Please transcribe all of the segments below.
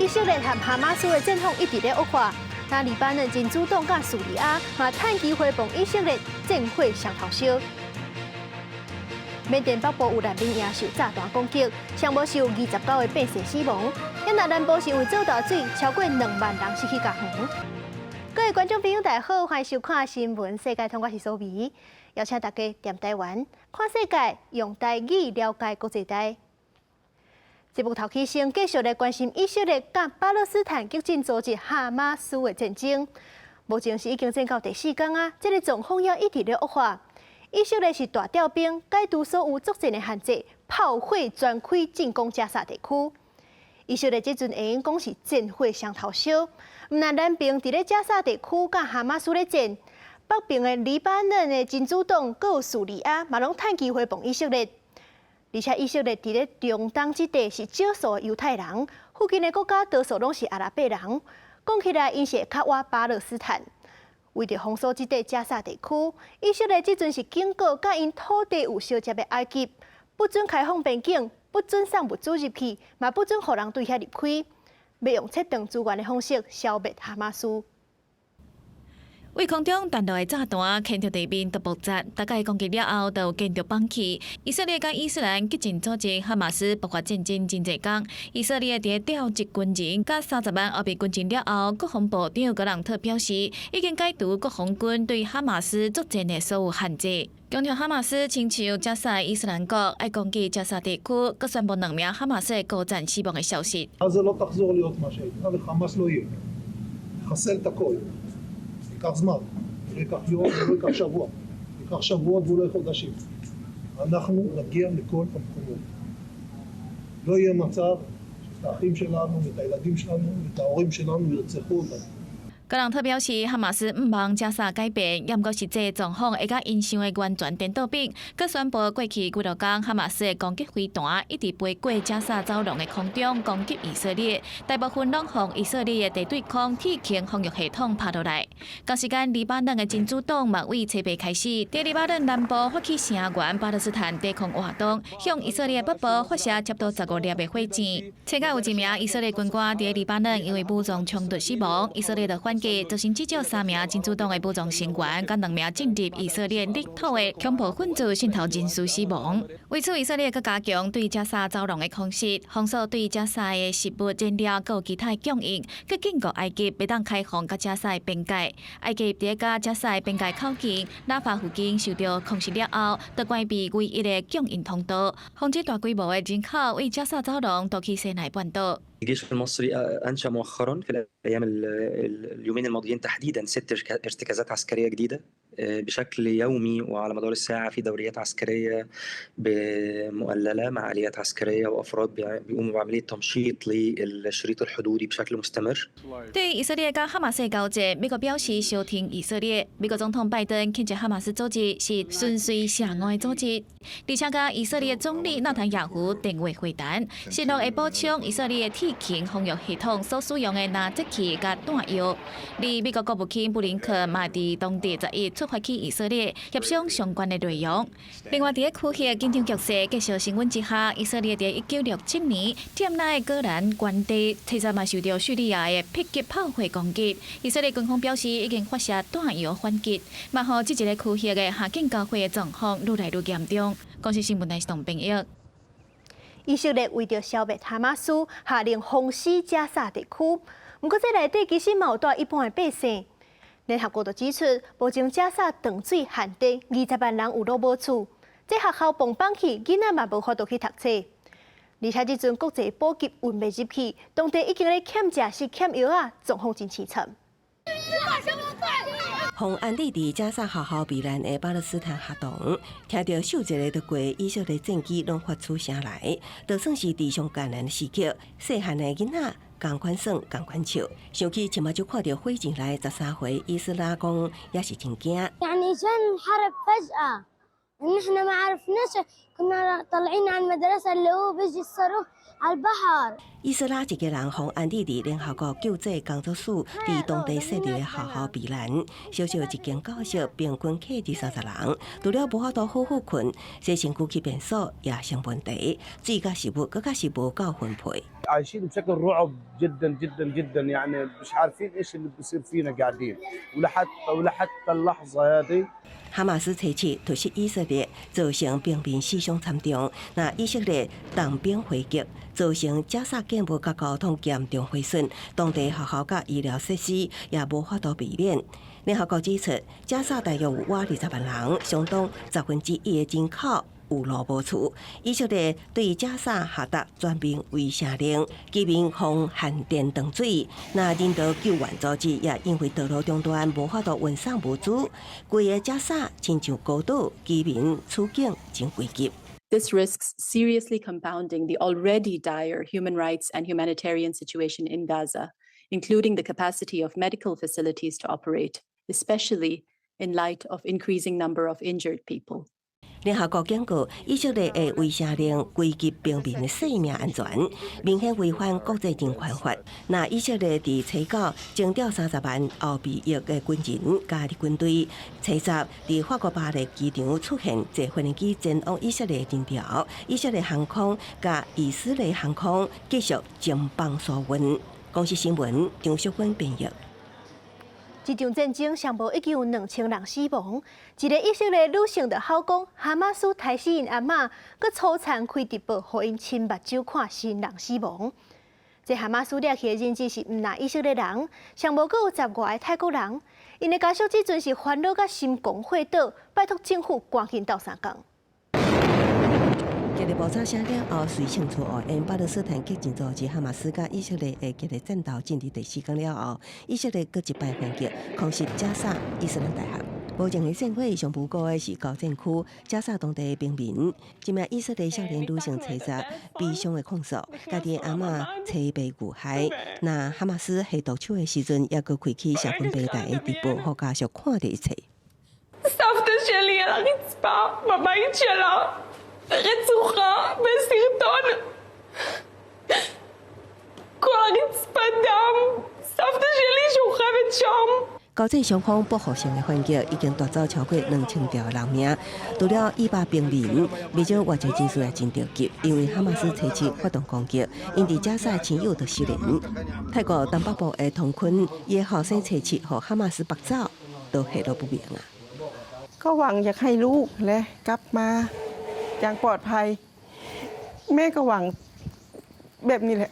色列和哈馬斯的戰況一直咧惡化，那黎巴嫩真主黨佮敘利亞嘛趁機會幫以色列戰火雙頭燒。緬甸北部有難民營受炸彈攻擊，上無是有29個百姓死亡。遐南部是因為做大水，超過2萬人失去家園。各位觀眾朋友，大家好，歡迎收看新聞世界通，我是蘇美，邀請大家踮台灣看世界，用台語了解國際大。節目頭起先繼續來關心以色列佮巴勒斯坦激進組織哈馬斯的戰爭。目前是已經戰到第四工啊，這個狀況也一直咧惡化。以色列是大調兵，解除所有作戰的限制，炮火全開進攻加薩地區。以色列這陣會用講是戰火雙頭燒，毋但南邊佇咧加薩地區佮哈馬斯咧戰，北邊的黎巴嫩的真主黨閣有敘利亞嘛攏趁機會幫以色列。而且以色列佇咧中東這塊是少數的猶太人，附近的國家多數攏是阿拉伯人。講起來，𪜶是會較倚巴勒斯坦。為著封鎖這塊加薩地區，以色列這陣是警告佮𪜶土地有相接的埃及，不准開放邊境，不准送物資入去，嘛不准予人對遐入開，欲用切斷資源的方式消滅哈馬斯。對空中彈落的炸彈，牽著地面都爆炸，大概攻擊了後，就有建築崩去。以色列佮伊斯蘭激進組織哈馬斯爆發戰爭真濟工，以色列佇調集軍人佮30萬後備軍人了後，國防部長格朗特表示，已經解除國防軍對哈馬斯作戰的所有限制。強調哈馬斯親像加薩伊斯蘭國愛攻擊加薩地區，閣宣布兩名哈馬斯的高層死亡的消息。 עזה לא תחזור להיות מה שהייתה וחמאס לא יהיה. נחסל את הכל. ייקח זמן, לא ייקח יום ולא ייקח שבוע, ייקח שבועות ואולי חודשים. אנחנו נגיע לכל המקומות. לא יהיה מצב שאת האחים שלנו ואת הילדים שלנו ואת ההורים שלנו ירצחו אותנו. 格朗特表示，哈馬斯毋望加薩改變，猶毋過實際狀況會佮𪜶想的完全顛倒反。閣宣布過去幾落工，哈馬斯的攻擊飛彈一直飛過加薩走廊的空中攻擊以色列，大部分攏予以色列的地對空鐵穹防禦系統拍落來。同時間，黎巴嫩的真主黨嘛對初八開始，佇黎巴嫩南部發起聲援巴勒斯坦抵抗活動，向以色列北部發射差不多15粒的火箭。昨昏有一名以色列軍官佇黎巴嫩因為武裝衝突死亡，以色列就反擊，造成至少三名真主黨的武裝成員，佮兩名進入以色列領土的恐怖分子滲透人士死亡。為此，以色列閣加強對加薩走廊的空襲，封鎖對加薩的食物、燃料閣有其他的供應，閣警告埃及袂當開放佮加薩的邊界。埃及佇佮加薩的邊界口徑拉法附近受著空襲了後，就關閉唯一的供應通道，防止大規模的人口對加薩走廊渡去西奈半島。 الجيش المصري أنشأ مؤخرا في الأيام اليومين الماضيين تحديدا ست ارتكازات عسكرية جديدة بشكل يومي وعلى مدار الساعة في دوريات عسكرية مؤللة مع آليات عسكرية وأفراد بيقوموا بعملية تمشيط للشريط الحدودي بشكل مستمر。對以色列佮哈馬斯交戰，美國表示相挺以色列。美國總統拜登譴責哈馬斯組織是純粹邪惡的組織，而且佮以色列總理納坦雅胡電話會談，承諾會補充以色列鐵穹防禦系統所使用的攔截器佮彈藥。而美國國務卿布林肯嘛佇當地11出發去以色列協商相關的內容。另外，佇區域緊張局勢繼續升溫之下，以色列佇1967年佔領的戈蘭高地，其實嘛受著敘利亞的迫擊炮火攻擊。以色列軍方表示已經發射彈藥反擊，嘛予這一个區域的下境交火的狀況愈來愈嚴重。公視新聞台是董編譯。以色列為著消滅哈馬斯，下令封死加薩地區。毋過，這內底其實嘛有蹛一般的百姓。聯合國就指出，目前加薩斷水限電，20萬人有路無厝，這學校崩崩去，囡仔嘛無法度去讀冊。而且這陣國際補給運袂入去，當地已經咧欠食食欠藥仔，狀況真淒慘。予安置佇加薩學校避難的巴勒斯坦學童，聽著數一个就過以色列戰機，攏發出聲來，就算是佇上艱難的時刻，細漢的囡仔仝款耍，仝款笑。想起前目睭看著火箭來13歲伊斯拉講，也是真驚。 يعني شن حرب فجأة نحن ما عرفناش كنا طالعين على المدرسة اللي هو بيجي الصاروخ على البحر。以斯拉一家人予安置佇聯合國救濟工作署佇當地設立的學校避難，小小一間教室平均客二三十人，除了無法度好好睏，洗身軀去便所也成問題，水佮食物閣較是無夠分配。 عايشين بشكل رعب جدا جدا جدا يعني مش عارفين ايش اللي بيصير فينا قاعدين ولحتى ولحتى اللحظه هذه 哈馬斯初七突襲以色列，造成平民死傷慘重。那以色列重兵回擊，造成加薩建物佮交通嚴重毀損，當地學校佮醫療設施也無法度避免。聯合國指出，加薩大約有倚20萬人，相當1/10的人口有路無厝。以色列對加薩下達全面圍城令，居民予限電斷水。那人道救援組織也因為道路中斷，無法度運送物資。規个加薩親像孤島，居民處境真危急。 This risks seriously compounding the already dire human rights and humanitarian situation in Gaza, including the capacity of medical facilities to operate, especially in light of increasing number of injured people. 聯合國警告，以色列的圍城令危及平民的生命安全，明顯違反國際人權法。那以色列佇初九徵調30萬後備役的軍人加入軍隊，初十佇法國巴黎機場出現坐飛機前往以色列人潮，以色列航空佮以斯雷航空繼續增班疏運。公視新聞張淑芬編譯。這場戰爭上無已經有2000人死亡。一个以色列女性就吼講，哈馬斯刣死𪜶阿嬤，閣粗殘開直播，予𪜶親目睭看親人死亡。這哈馬斯掠去的人質是毋但以色列人，上無閣有10外个泰國人。𪜶的家屬這陣是煩惱佮心狂火倒，拜託政府趕緊鬥相共。激烈爆炸聲了後，隨性出烏煙。巴勒斯坦激進組織哈馬斯佮以色列的激烈戰鬥進入第四天了後，以色列閣一擺反擊，空襲加薩伊斯蘭大學。目前的戰火上無辜的是交戰區加薩當地的平民。一名以色列少年女性初十悲傷的控訴，家己的阿嬤妻被遇害。那哈馬斯下毒手的時陣，猶閣開啟社群平台的直播，予家屬看著一切。 סבתא שלי על הרצפה בבית שלה, רצוחה בסרטון. כל הרצפה דם, סבתא שלי שוכבת שם. 交戰雙方報復性的反擊已經奪走超過2000條人命，除了以巴平民，美洲外交人士也真著急，因為哈馬斯初七發動攻擊，𪜶佇加薩親友都失聯。泰國東北部的童坤，伊的後生初七予哈馬斯縛走，都下落不明啊。 ก็หวังอยากให้ลูกและกลับมาอย่างปลอดภัย แม่ก็หวังแบบนี้แหละ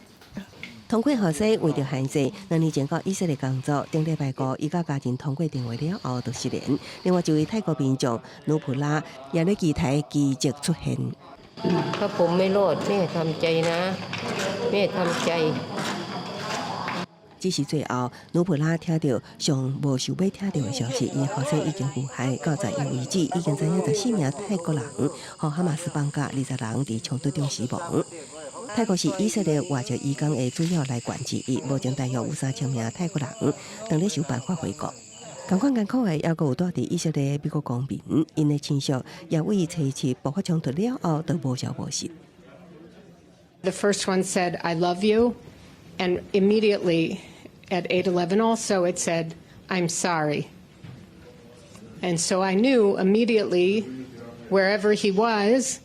童坤後生為著限制，2年前到以色列工作，頂禮拜五，伊佮家人通過電話了後就失聯。另外一位泰國民眾努普拉也咧期待奇蹟出現。 ถ้าผมไม่รอดแม่ทำใจนะแม่ทำใจ 只是最後，努普拉聽著上無想欲聽著的消息，𪜶後生已經遇害，到十一為止，已經知影14名泰國人予哈馬斯綁架，20人佇衝突中死亡。泰國是以色列外籍移工的主要來源之一，目前大約有3000名泰國人當咧想辦法回國。仝款艱苦的，猶閣有蹛佇以色列的美國公民，𪜶的親屬也為初七爆發衝突了後，都無消無息。 The first one said, "I love you." And immediately at 8:11 also it said, "I'm sorry." And so I knew immediately wherever he was,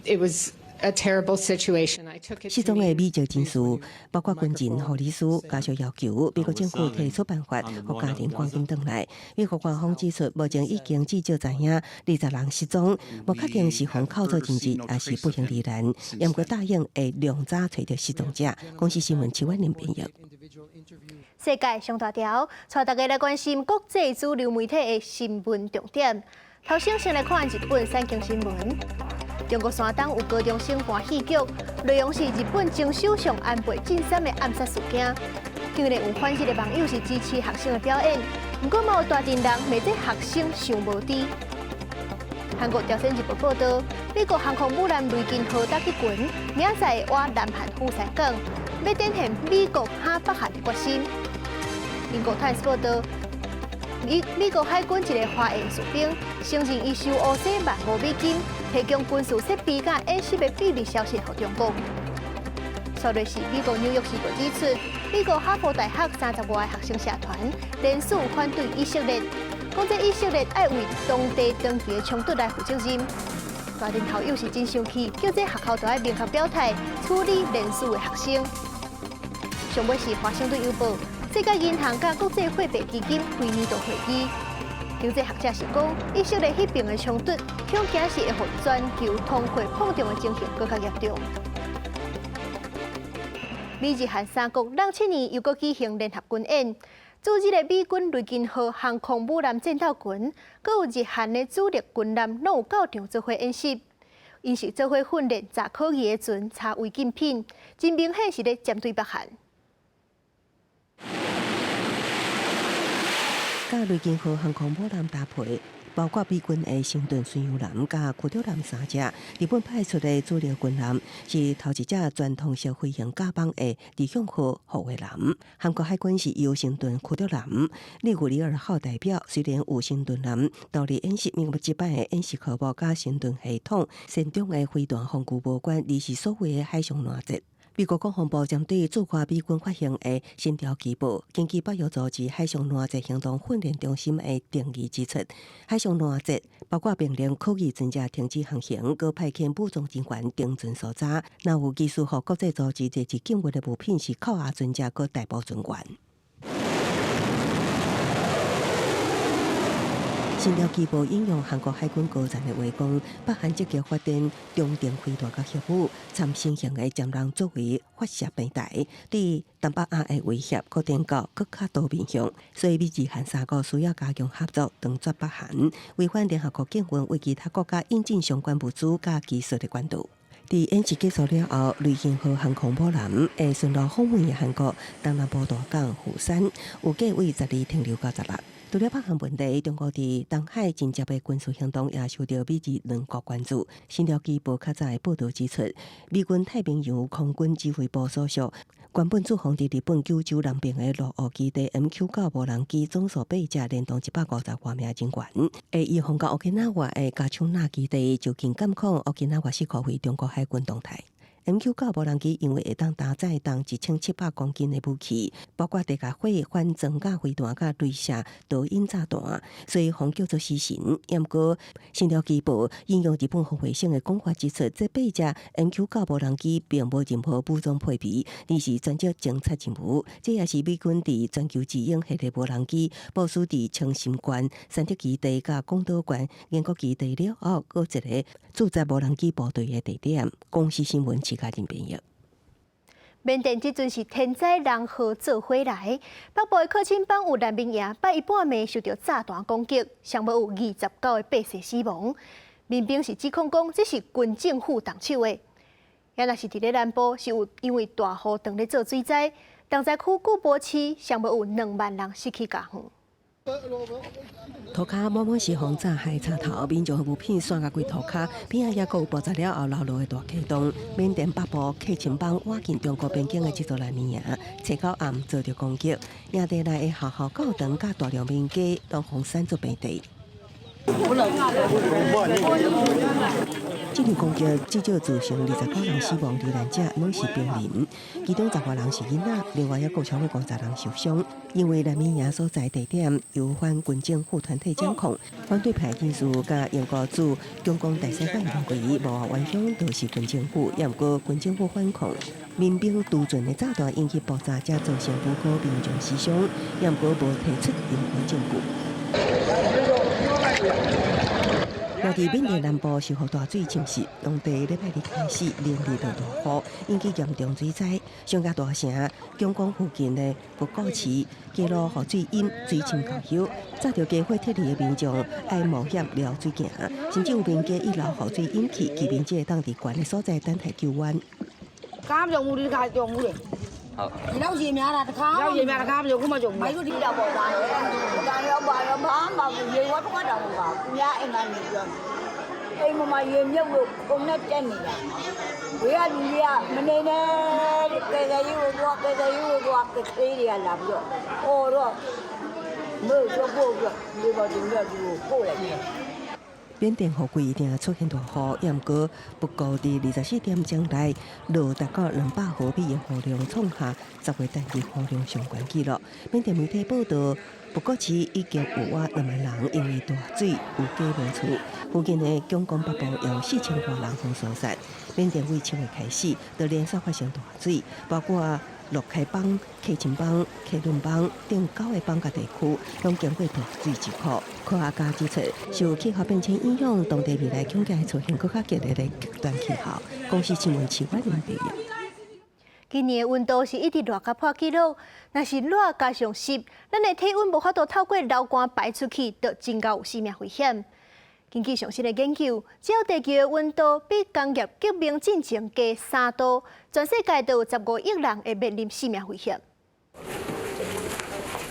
it was a terrible situation. I took it 失蹤的美籍人士包括軍人、護理師，家屬要求美國政府提出辦法，予家人趕緊轉來。美國官方指出，目前已經至少知影20人失蹤，無確定是予銬做人質，抑是不幸罹難。毋過答應會量早揣著失蹤者。公視新聞徐婉玲編譯。世界上大條，帶大家來關心國際主流媒體的新聞重點。頭先先來看日本產經新聞。中國山東有高中生扮戲劇，內容是日本前首相安倍晉三的暗殺事件。當然有反日的網友是支持學生的表演，毋過嘛有大陣人罵這學生傷無知。韓國朝鮮日報報導，美國航空母艦雷根號搭去群，明仔載會倚南韓釜山港，欲展現美國佮北韓的決心。英國《泰晤士》報導，美國海軍一个華裔士兵承認，伊收烏西15,000美金，提供軍事設備佮演習的秘密消息予中國。煞落是美國紐約時報指出，美國哈佛大學30外个學生社團聯署反對以色列，講這以色列愛為當地長期的衝突來負責任。大陣校友是真生氣，叫這學校都愛明確表態處理聯署的學生。上尾是華盛頓郵報，世界銀行佮國際貨幣基金非年度會議，經濟學者是講，以色列彼邊的衝突，恐驚是會予全球通貨膨脹的情形閣較嚴重。美日韓三國兩七年又閣舉行聯合軍演，駐日的美軍雷根號航空母艦戰鬥群，閣有日韓的主力軍艦攏有到場做伙演習，𪜶是做伙訓練查可疑的船、查違禁品，真明顯是咧針對北韓。佮雷根號航空母艦搭配，包括美軍的神盾巡洋艦佮驅逐艦三隻，日本派出的主力軍艦是頭一隻全筒式飛行甲板的理想號護衛艦。韓國海軍是由神盾驅逐艦利古里爾號代表，雖然有神盾艦獨立演習，毋過這擺的演習科目佮神盾系統先進的飛彈防禦無關，而是所謂的海上攔截。美國國防部針對駐華美軍發行的星條旗報，根據北約組織海上攔截行動訓練中心的定義指出，海上攔截包括命令可疑船隻停止航行，閣派遣武裝人員登船搜查。若有技術予國際組織列入禁運的物品，是扣押船隻閣逮捕船員。星條旗報引用韓國海軍高層的話講，北韓積極發展中程飛彈佮核武，參新型的潛人作為發射平台，對東北亞的威脅擴展到閣較多面向，所以美日韓三國需要加強合作，斷絕北韓違反聯合國禁運為其他國家引進相關物資佮技術的管道。佇演習結束了後，雷根號航空母艦會巡邏訪問的韓國東南部大港釜山，預計為12停留到16。除了北韓問題，中國佇東海進行的軍事行動也受到美日兩國關注。星條旗報較早的報導指出，美軍太平洋空軍指揮部所屬原本駐防佇日本九州南邊的鹿屋基地 MQ-9無人機總數八隻，連同150外名人員，會移防到沖繩的嘉手納基地，就近監控沖繩四箍圍中國海軍動態。MQ-9無人機因為會當搭載重1700公斤的武器，包括地下火反裝甲飛彈佮雷射導引炸彈，所以予人叫做死神。毋過，星條旗報引用日本防衛省的講法指出，這八隻 MQ-9無人機並無任何武裝配備，而是專職偵察任務。這也是美軍佇全球之鷹系列無人機部署佇青森縣山德基地佮廣島縣岩國基地了後，閣一个駐紮無人機部隊的地點。公視新聞。緬甸這陣是天災人禍做伙來，北部的克欽邦有難民營，拜一半暝受到炸彈攻擊，上無有29个百姓死亡。民兵是指控講這是軍政府動手的。也若是佇咧南部，是有因為大雨當咧做水災，重災區古波市上無有2萬人失去家園。塗跤滿滿是轟炸海賊頭，民眾的物品散甲規塗跤，邊仔猶閣有爆炸了後留落的大坑洞。緬甸北部克欽邦倚近中國邊境的這座難民營，初九暗遭著攻擊，營地內的學校、教堂佮大量民家攏予散做平地。這場攻擊至少造成29人死亡，罹難者攏是平民，其中10外人是囡仔，另外猶閣有超過50人受傷。因為難民營所在地點由反軍政府團體掌控，反對派人士佮英國駐中共大使館認為，幕後元兇都是軍政府，也毋過軍政府反抗，民兵貯存的炸彈引起爆炸，才造成無辜民眾死傷，也毋過無提出任何證據。那佇緬甸南部受予大水侵襲，當地禮拜日開始連日落大雨，引起嚴重水災。上加大城仰光附近的福古市，街路予水淹，水深到腰，紮著家伙撤離的民眾愛冒險撩水行，甚至有民家一樓予水淹去，居民只會當佇懸的所在等待救援。好。沒有說過個，沒把人家就過來。緬甸雨季定出現大雨，也毋過不過佇24點鐘內落達到200毫米的雨量，創下10月單日雨量上懸紀錄。緬甸媒體報道，吳哥市已經有倚2萬人因為大水有家無厝，附近的仰光北部有4000外人予疏散。緬甸為7月開始，就連續發生大水，包括若開邦、克欽邦、克倫邦等九個邦佮地區，攏經過大水之苦。科學家指出，受氣候變遷影響，當地未來恐驚會出現閣較激烈的極端氣候。公視新聞徐婉玲報導。今年的溫度是一直熱甲破紀錄，若是熱加上濕，咱的體溫無法度透過流汗排出去，就真𠢕有生命危險。根據上新的研究，只要地球的溫度比工業革命進前加3度，全世界就有15億人會面臨生命危險。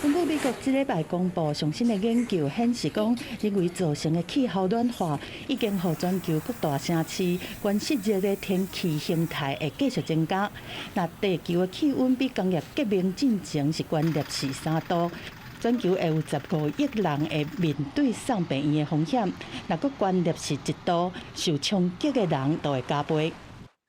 根據美國這禮拜公布上新的研究顯示，講人為造成的氣候暖化已經予全球各大城市懸濕熱的天氣形態會繼續增加。若地球的氣溫比工業革命進前是懸攝氏3度，全球會有15億人會面對送病院的風險。若閣懸攝氏1度，受衝擊的人就會加倍。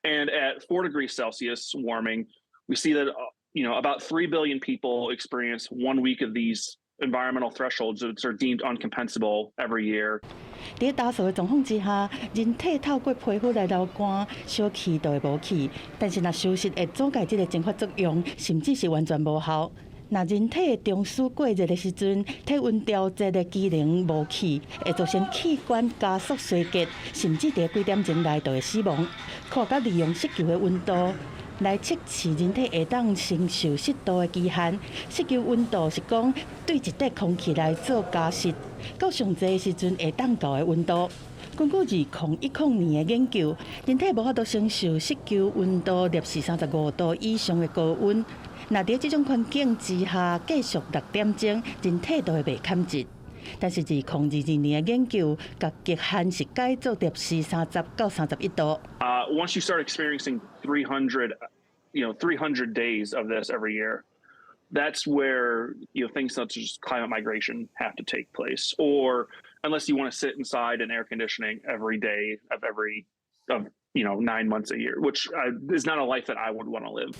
And at 4 degrees Celsius warming, we see that about 3 billion people experience one week of these environmental thresholds that are deemed uncompensable every year. 佇焦燥的狀況之下，人體透過皮膚來流汗，小氣就會無去。但是若受濕會阻礙這个蒸發作用，甚至是完全無效。若人體的中樞過熱的時陣，體溫調節的機能無去，會造成器官加速衰竭，甚至佇幾點鐘內就會死亡。科學家利用濕球的溫度來測試人體會當承受濕度的極限。濕球溫度是講對一塊空氣來做加濕，到上濟的時陣會當到的溫度。根據2010年的研究，人體無法度承受濕球溫度攝氏35度以上的高溫。若佇這種環境之下繼續6點鐘，人體就會袂堪折。但是2022年的研究，共極限是改做攝氏30到31度。 Once you start experiencing 300 days of this every year, that's where things such as climate migration have to take place, or unless you want to sit inside in air conditioning every day of every of 9 months a year, which is not a life that I would want to live.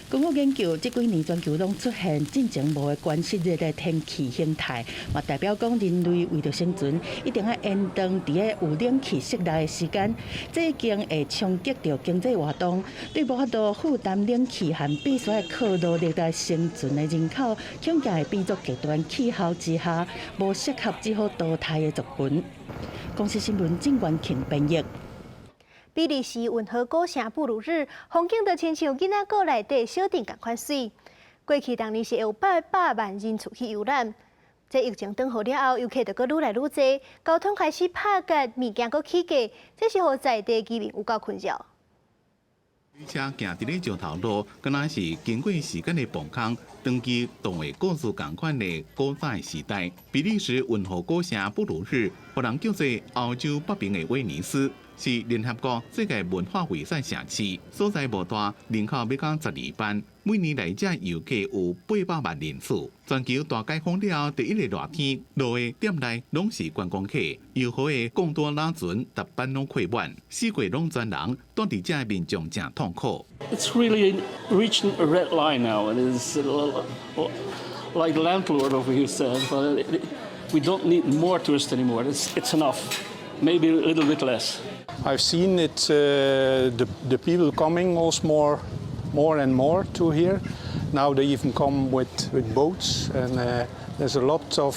根據研究，這幾年全球攏出現進前無的懸濕熱的天氣形態，嘛代表講人類為著生存，一定愛延長佇个有冷氣室內的時間，這已經會衝擊著經濟活動，對無法度負擔冷氣和必須愛靠勞力來生存的人口，恐驚會變作極端氣候之下無適合只好淘汰的族群。公視新聞鄭元慶編譯。比利時運河古城布魯日，風景就親像囡仔故內底小鎮仝款媠。過去逐年是會有800萬人次去遊覽。這疫情轉好了後，遊客就閣愈來愈濟，交通開始拍結，物件閣起價，這是予在地居民有夠困擾。車行佇咧石頭路，敢若是經過時間的磅空，長期動畫故事仝款的古早時代。比利時運河古城布魯日，予人叫做歐洲北邊的威尼斯，是聯合國世界文化遺產城市，所在無大，人口欲到12萬，每年來遮遊客有800萬人次。全球大解封了後，第一个熱天，路的店內攏是觀光客，遊河的貢多拉船逐班攏客滿，四季攏全人，蹛佇遮的民眾誠痛苦。 It's really reaching a red line now, and it's like the landlord over here said, but we don't need more tourists anymore. It's enough, maybe a little bit less. I've seen it, the people coming also more and more to here. Now they even come with boats, and there's a lot of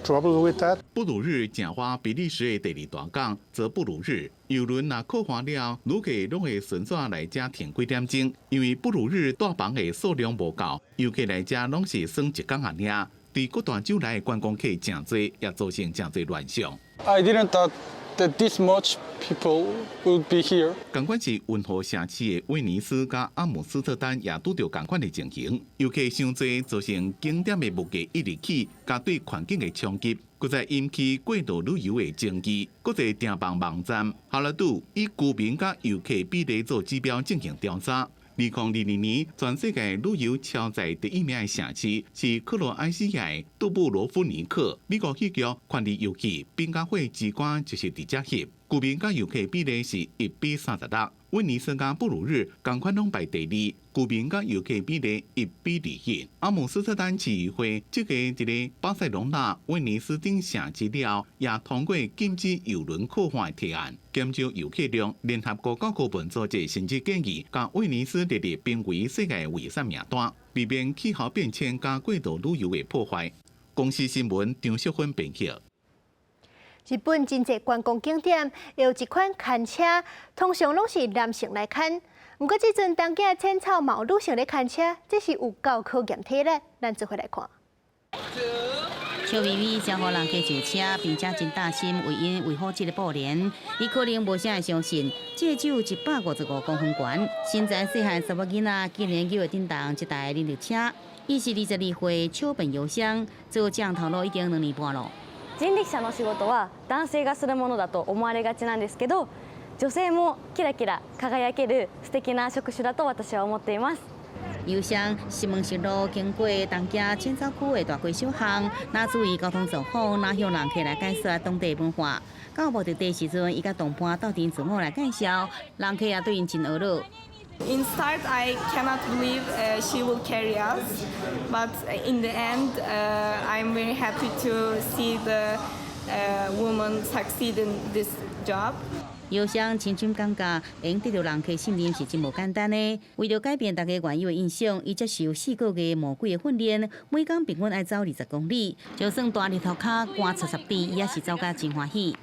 trouble with that. 布魯日誠倚比利時的第二大港，澤布魯日郵輪若靠岸了，旅客攏會順紲來遮停幾點鐘，因為布魯日蹛房的數量無夠，遊客來遮攏是耍一工仔爾。對各大洲來的觀光客誠濟，也造成誠濟亂象。 I didn't thought that this much people would be here. 仝款是運河城市的威尼斯佮阿姆斯特丹也拄著仝款的情形，遊客傷濟，造成景點的物價一直起，佮對環境的衝擊，閣再引起過度旅遊的爭議。國際訂房網站哈羅杜以居民佮遊客比例做指標進行調查， 2022年，全世界旅遊超載第一名的城市是克羅埃西亞的杜布羅夫尼克。美國戲劇《權力遊戲》冰加火之歌就是佇遮翕，居民佮遊客比例是1比36。威尼斯佮布魯日仝款攏排第二，居民佮遊客比例1比21。阿姆斯特丹市議會這個佇咧巴塞隆納、威尼斯等城市了後，也通過禁止郵輪靠岸的提案，減少遊客量。聯合國教科文組織甚至建議，將威尼斯列入瀕危世界遺產名單，避免氣候變遷佮過度旅遊的破壞。公視新聞張淑芬編輯。日本真濟觀光景點有一款牽車，通常攏是男性來牽。毋過這陣東京淺草嘛有女性咧牽車，這是有夠考驗體力。咱做伙來看。笑眯眯招呼人客上車，並且真貼心為𪜶圍好這个布簾。伊可能無啥會相信，這個只有155公分懸。身材細漢查某囡仔竟然搝會振動這台人力車。伊是22歲小便郵箱，做這頭路已經2年半咯。人力車の仕事は男性がするものだと思われがちなんですけど、女性もキラキラ輝ける素敵な職種だと私は思っています。郵箱西門石路經過東京淺草區的大街小巷，若注意交通狀況，若向人客來解說當地文化。到目的地時陣，伊佮同伴鬥陣自我來介紹，人客也對𪜶真呵咾。 In start, I cannot believe she will carry us, but in the end, I'm very happy to see the woman succeed in this job. 郵箱親身感覺，會得到人客信任是真無簡單的。為著改變大家原有的印象，伊接受4個月魔鬼的訓練，每工平均愛走20公里。就算大日頭跤寒插插滴，伊也是走甲真歡喜。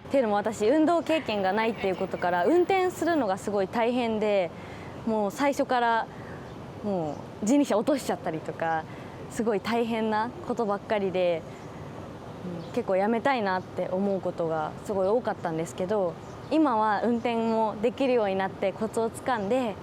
っていうのも私運動経験がないっていうことから運転するのがすごい大変で、もう最初からもう人力車落としちゃったりとか、すごい大変なことばっかりで、結構やめたいなって思うことがすごい多かったんですけど、今は運転もできるようになってコツをつかんで。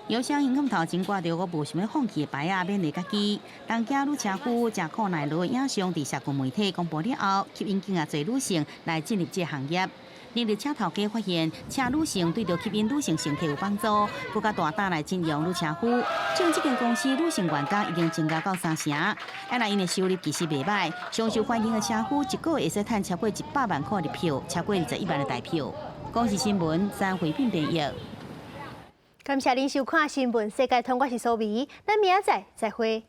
郵箱胸口頭前掛著我無想欲放棄的牌仔，勉勵家己。東京女車夫食苦耐勞的影像佇社群媒體公布了後，吸引更加濟女性來進入這個行業。人力車頭家發現，車女性對著吸引女性乘客有幫助，閣較大膽來徵用女車夫。像這間公司女性員工已經增加到三成，啊，那𪜶的收入其實袂䆀。上受歡迎的車夫一個月會使趁超過100萬塊的票，超過21萬的台票。公視新聞張惠斌編譯。感謝您收看新聞世界通，我是蘇美，咱明仔載再會。